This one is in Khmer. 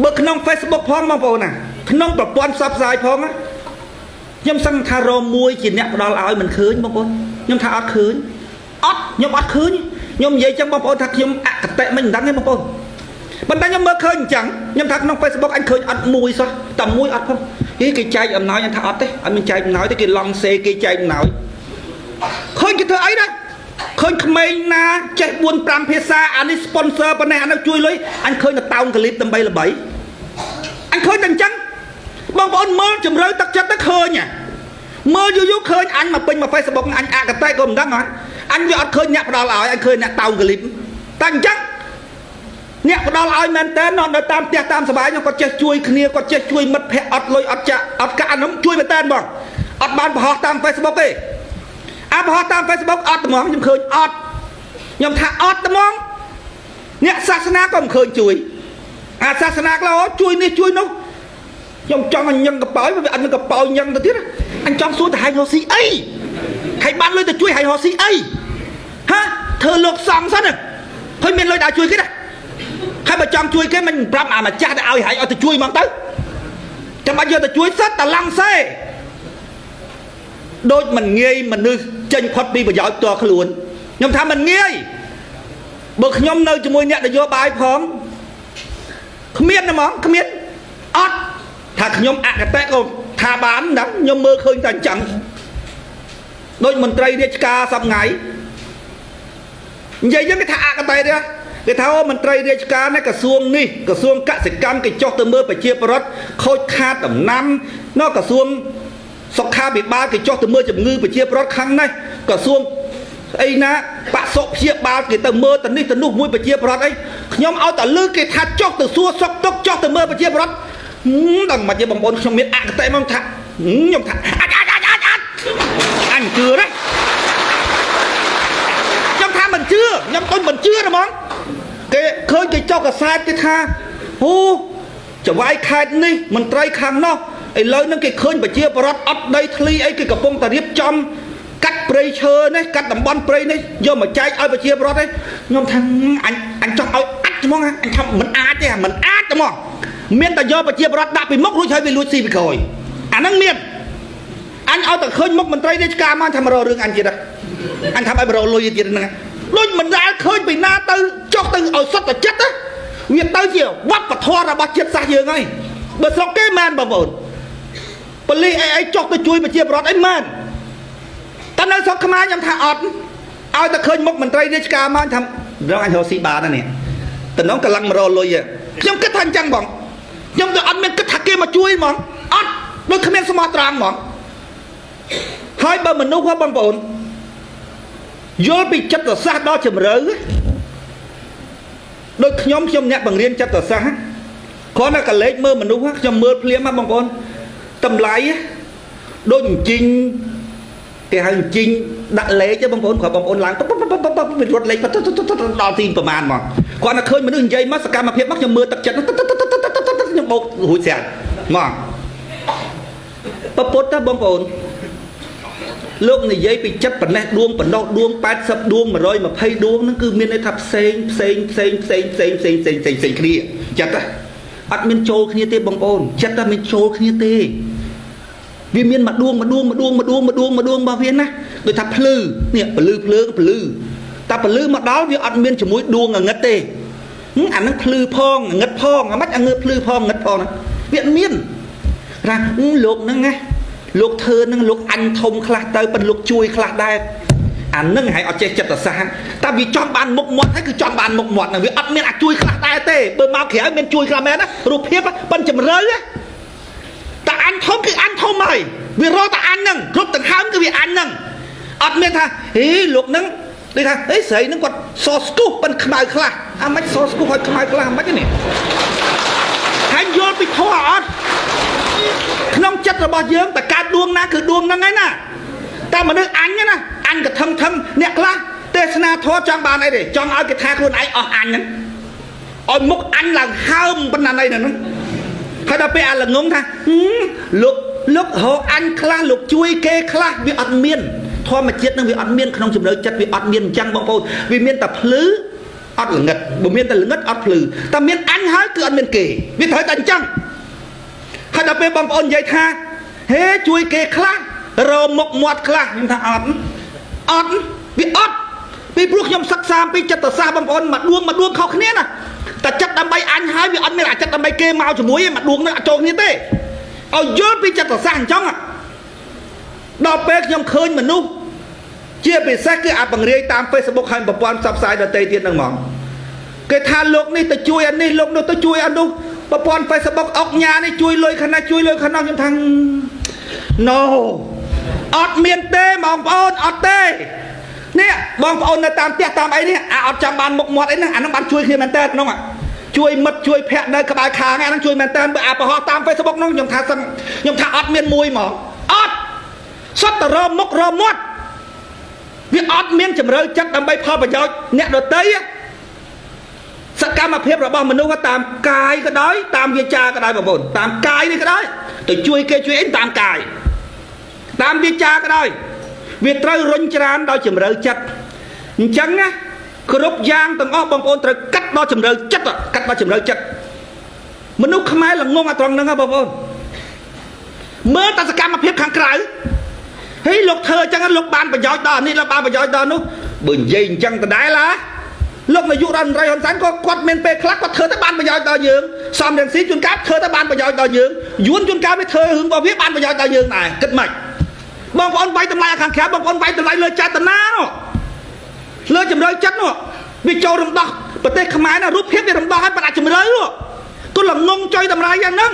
បើក្នុង Facebook ផងបងប្អូនណាក្នុងប្រព័ន្ធផ្សព្វផ្សាយផងណាខ្ញុំសឹងថារមួយជាអ្នកផ្ដល់ឲ្យមិនឃើញបងប្អូនខ្ញុំថាអត់ឃើញអត់ខ្ញុំអត់ឃើញខ្ញុំនិយាយចឹងបងប្អូនថាខ្ញុំអកតេមិនដឹងទេបងប្អូនប៉ុន្តែខ្ញុំមើលឃើញអញ្ចឹងខ្ញុំថាក្នុង Facebook អញឃើញអត់មួយសោះតែមួយអត់ផងហីគេចែកអំណោយខ្ញុំថាអត់ទេអត់មានចែកអំណោយទេគេឡង់សេគេចែកអំណោយឃើញគេធ្វើអីដែរឃើញក្មេងណាចេះ4 5ភាសាអានេះ sponsor ប៉ុណ្ណេះអានោះជួយលុយអញឃើញតែតោងកលីបដើម្បីល្បីអញឃើញតែអញ្ចឹងបងប្អូនមើលជំរឿទឹកចិត្តទៅឃើញហ៎មើលយូរយូរឃើញអញមកពេញមក Facebook អញអកតេក៏មិនដឹងហ៎អញវាអត់ឃើញអ្នកផ្ដល់ឲ្យអញឃើញអ្នកតោងកលីបតែអញ្ចឹងអ្នកផ្ដល់ឲ្យមែនតើនៅតាមផ្ទះតាមសបាយនោះគាត់ចេះជួយគ្នាគាត់ចេះជួយមិត្តភ័ក្តិអត់លុយអត់ចាក់អត់កាក់អានោះជួយមែនតើបងអត់បានបង្ហោះតាម Facebook ទេអាបង្ហោះតាម Facebook អត់ត្មងខ្ញុំឃើញអត់ខ្ញុំថាអត់ត្មងអ្នកសាសនាក៏មិនឃើញជួយអាសាសនាខ្លះជួយនេះជួយនោះខ្ញុំចង់ឲ្យញឹងកប៉ោយវាអត់មានកប៉ោយញឹងទៅទៀតអញចង់សួរទៅហែងរកស៊ីអីហែងបានលុយទៅជួយហែងរកស៊ីអីហាធ្វើលោកសង្ឃសិនឃើញមានលុយដល់ជួយគេណាហើយបើចង់ជួយគេមិនប្រាប់អាម្ចាស់ដែលឲ្យហែងឲ្យទៅជួយហ្មងទៅចាំបាច់យកទៅជួយសិតតឡង់សេដូចមិនងាយមនុស្សចេញផុតពីប្រយោជន៍ផ្ទាល់ខ្លួនខ្ញុំថាមិនងាយបើខ្ញុំនៅជាមួយអ្នកនយោបាយផងគ្មានហ្មងគ្មានអត់ថាខ្ញុំអកតេក៏ថាបានដឹងខ្ញុំមើលឃើញតែអញ្ចឹងដូចមន្ត្រីរាជការសប្ងៃនិយាយយ៉ាងគេថាអកតេទេគេថាអូមន្ត្រីរាជការនៅក្រសួងនេះក្រសួងកសិកម្មគេចុះទៅមើលប្រជាពលរដ្ឋខូចខាតដំណាំនៅក្រសួងសុខាភិបាលគេចុះទៅមើលជំងឺប្រជាពលរដ្ឋខាងនេះក្រសួងអីណាបសុព្យាបាលគេទៅមើលទៅនេះទៅនោះមួយប្រជាពលរដ្ឋអីខ្ញុំឲ្យតែលឺគេថាចុះទៅសួរសុខទុក្ខចុះទៅមើលប្រជាពលរដ្ឋដឹងមិនទេបងប្អូនខ្ញុំមានអកតេមកថាខ្ញុំថាអាចអាចអាចអាចអាចអញជឿទេខ្ញុំថាមិនជឿខ្ញុំដូចមិនជឿហ្មងគេឃើញគេចុះកសែតគេថាអូចវាយខេតនេះមន្ត្រីខាងនោះឥឡូវហ្នឹងគេឃើញប្រជាពលរដ្ឋអត់ដីធ្លីអីគេកំពុងតែរៀបចំកាត់ព្រៃឈើនេះកាត់តំបន់ព្រៃនេះយកមកចែកឲ្យប្រជាពលរដ្ឋឯងខ្ញុំថាអញចង់ឲ្យអាចហ្មងអញថាមិនអាចទេមិនអាចហ្មងមានតែយកប្រជាពលរដ្ឋដាក់ពីមុខរួចហើយវាលួចស៊ីពីក្រោយអាហ្នឹងមានអញឲ្យតែឃើញមុខមន្ត្រីរាជការមកថាមករករឿងអញទៀតអញថាឲ្យមករកលុយទៀតហ្នឹងដូចមិនដែលឃើញពីណាទៅចុះទៅឲ្យសុទ្ធតែចិត្តវាទៅជាវប្បធម៌របស់ជាតិសាសន៍យើងហើយបើស្រុកគេមែនបងប្អូនប៉ូលីសអីអីចុះទៅជួយប្រជាពលរដ្ឋអីមែនតែនៅស្រុកខ្មែរខ្ញុំថាអត់ឲ្យតែឃើញមុខមន្ត្រីរាជការមកថារងអញរកស៊ីបានណានេះតំណងកម្លាំងមករកលុយខ្ញុំគិតថាអញ្ចឹងបងខ្ញុំទៅអត់មានគិតថាគេមកជួយហ្មងអត់ដូចគ្មានស្មោះត្រង់ហ្មងហើយបើមនុស្សហ៎បងប្អូនយល់ពីចិត្តសាស្ត្រដល់ជំរឿដូចខ្ញុំអ្នកបង្រៀនចិត្តសាស្ត្រគ្រាន់តែកលេចមើលមនុស្សខ្ញុំមើលភ្លាមបងប្អូនតម្លៃដូចអញ្ជីងគេហៅអញ្ជីងដាក់លេខបងប្អូនគ្រាន់បងប្អូនឡើងវារត់លេខដល់ទីប្រមាណហ្មងគ្រាន់តែឃើញមនុស្សនិយាយមកសកម្មភាពមកខ្ញុំមើលទឹកចិត្តខ្ញុំបោករួចស្រាប់ហ្មងពពុទ្ធបងប្អូនលោកនិយាយពីចិត្តប៉ុណ្ណេះដួងប៉ុណ្ណោះដួង80ដួង120ដួងហ្នឹងគឺមានន័យថាផ្សេងផ្សេងផ្សេងផ្សេងផ្សេងផ្សេងផ្សេងផ្សេងផ្សេងគ្នាចិត្តអត់មានចូលគ្នាទេបងប្អូនចិត្តតែមានចូលគ្នាទេវាមានមួយដួងមួយដួងមួយដួងមួយដួងមួយដួងមួយដួងរបស់វាណាដូចថាភ្លឺនេះពលឺភ្លើងពលឺតែពលឺមកដល់វាអត់មានជាមួយដួងងឹតទេអាហ្នឹងភ្លឺផងងឹតផងអាម៉េចអាងើភ្លឺផងងឹតផងហ្នឹងវាមានថាលោកហ្នឹងណាលោកធ្វើនឹងលោកអញធំខ្លះទៅប៉ុន្តែលោកជួយខ្លះដែរអានឹងហើយអត់ចេះចិត្តសាស្ត្រតែវាចង់បានមុខមាត់ហើយគឺចង់បានមុខមាត់ហ្នឹងវាអត់មានអាចជួយខ្លះដែរទេបើមកក្រៅមានជួយខ្លះមែនណារូបភាពប៉ុន្តែជំរឿតែអញធំគឺអញធំហើយវារកតែអញហ្នឹងគ្រប់ទាំងហើមគឺវាអញហ្នឹងអត់មានថាហេលោកហ្នឹងដូចថាហេស្រីហ្នឹងគាត់សស្គុះប៉ុន្តែខ្មៅខ្លះអាម៉េចសស្គុះឲ្យខ្មៅខ្លះអាម៉េចនេះហើយយល់ពីធម៌អត់ក្នុងចិត្តរបស់យើងតែកើតដួងណាគឺដួងហ្នឹងឯណាតែមនុស្សអញណាអញក៏ថឹងថឹងអ្នកខ្លះទេសនាធម៌ចង់បានអីទេចង់ឲ្យគេថាខ្លួនឯងអស់អញហ្នឹងឲ្យមុខអញឡើងហើមប៉ុណ្ណាណីហ្នឹងហើយដល់ពេលអាល្ងងថាលោកលោករកអញខ្លះលោកជួយគេខ្លះវាអត់មានធម្មជាតិនឹងវាអត់មានក្នុងជំនឿចិត្តវាអត់មានអញ្ចឹងបងប្អូនវាមានតែភ្លឺ អត់ល្ងិតបើមានតែល្ងិតអត់ភ្លឺតែមានអញហើយគឺអត់មានគេវាត្រូវតែអញ្ចឹងហើយដល់ពេលបងប្អូននិយាយថាហេជួយគេខ្លះរមុខមាត់ខ្លះខ្ញុំថាអត់អត់វាអត់ពីព្រោះខ្ញុំសិក្សាពីចិត្តសាស្ត្របងប្អូនមួយដួងមួយដួងខុសគ្នាណាតែចិត្តដើម្បីអញហើយវាអត់មានអាចិត្តដើម្បីគេមកជាមួយទេមួយដួងនឹងអត់ចូលគ្នាទេឲ្យយល់ពីចិត្តសាស្ត្រអញ្ចឹងដល់ពេលខ្ញុំឃើញមនុស្សជាពិសេសគឺអាបង្រាយតាម Facebook ហើយប្រព័ន្ធផ្សព្វផ្សាយដទៃទៀតហ្នឹងហ្មងគេថាលោកនេះទៅជួយអានេះលោកនោះទៅជួយអានោះប្រព័ន្ធ Facebook អុកញ៉ានេះជួយលុយខាងណាជួយលុយខាងនោះខ្ញុំថា No អត់មានទេបងប្អូនអត់ទេនេះបងប្អូននៅតាមផ្ទះតាមអីនេះអាអត់ចាំបានមុខមាត់អីណាអាហ្នឹងបានជួយគ្នាមែនតើក្នុងជួយមិត្តជួយភ័ក្រនៅក្បែរខាងអាហ្នឹងជួយមែនតើបើអាប្រហោះតាម Facebook ហ្នឹងខ្ញុំថាសឹងខ្ញុំថាអត់មានមួយហ្មងអត់សុទ្ធតែរមុខរមាត់វាអត់មានជំរឿចិត្តដើម្បីផលប្រយោជន៍អ្នកដទៃសកម្មភាពរបស់មនុស្សតាមកាយក៏ដោយតាមវាចាក៏ដោយបងប្អូនតាមកាយនេះក៏ដោយទៅជួយគេជួយអីតាមកាយតាមវាចាក៏ដោយវាត្រូវរុញច្រានដោយជំរឿចិត្តអញ្ចឹងណាគ្រប់យ៉ាងទាំងអស់បងប្អូនត្រូវកាត់ដល់ជំរឿចិត្តកាត់ដល់ជំរឿចិត្តមនុស្សខ្មែរល្ងងអាត្រង់ហ្នឹងហ៎បងប្អូនមើលតែសកម្មភាពខាងក្រៅហេលោកធ្វើអញ្ចឹងលោកបានប្រយោជន៍ដល់នេះលោកបានប្រយោជន៍ដល់នោះបើនិយាយអញ្ចឹងដដែលហ่าលោកនាយករដ្ឋមន្ត្រីហ៊ុនសែនក៏គាត់មានពេលខ្លះគាត់ធ្វើទៅបានប្រយោជន៍ដល់យើងសំរងស៊ីជួនកាលធ្វើទៅបានប្រយោជន៍ដល់យើងយួនជួនកាលវាធ្វើរឿងរបស់វាបានប្រយោជន៍ដល់យើងដែរគិតម៉េចបងប្អូនវាយតម្លៃខាងក្រៅបងប្អូនវាយតម្លៃលើចេតនានោះលើជំរឿចិត្តនោះវាចូលរំដោះប្រទេសខ្មែរណារូបភាពវារំដោះឲ្យបាត់ជំរឿនោះទល់ល្ងងចុយតម្លៃយ៉ាងហ្នឹង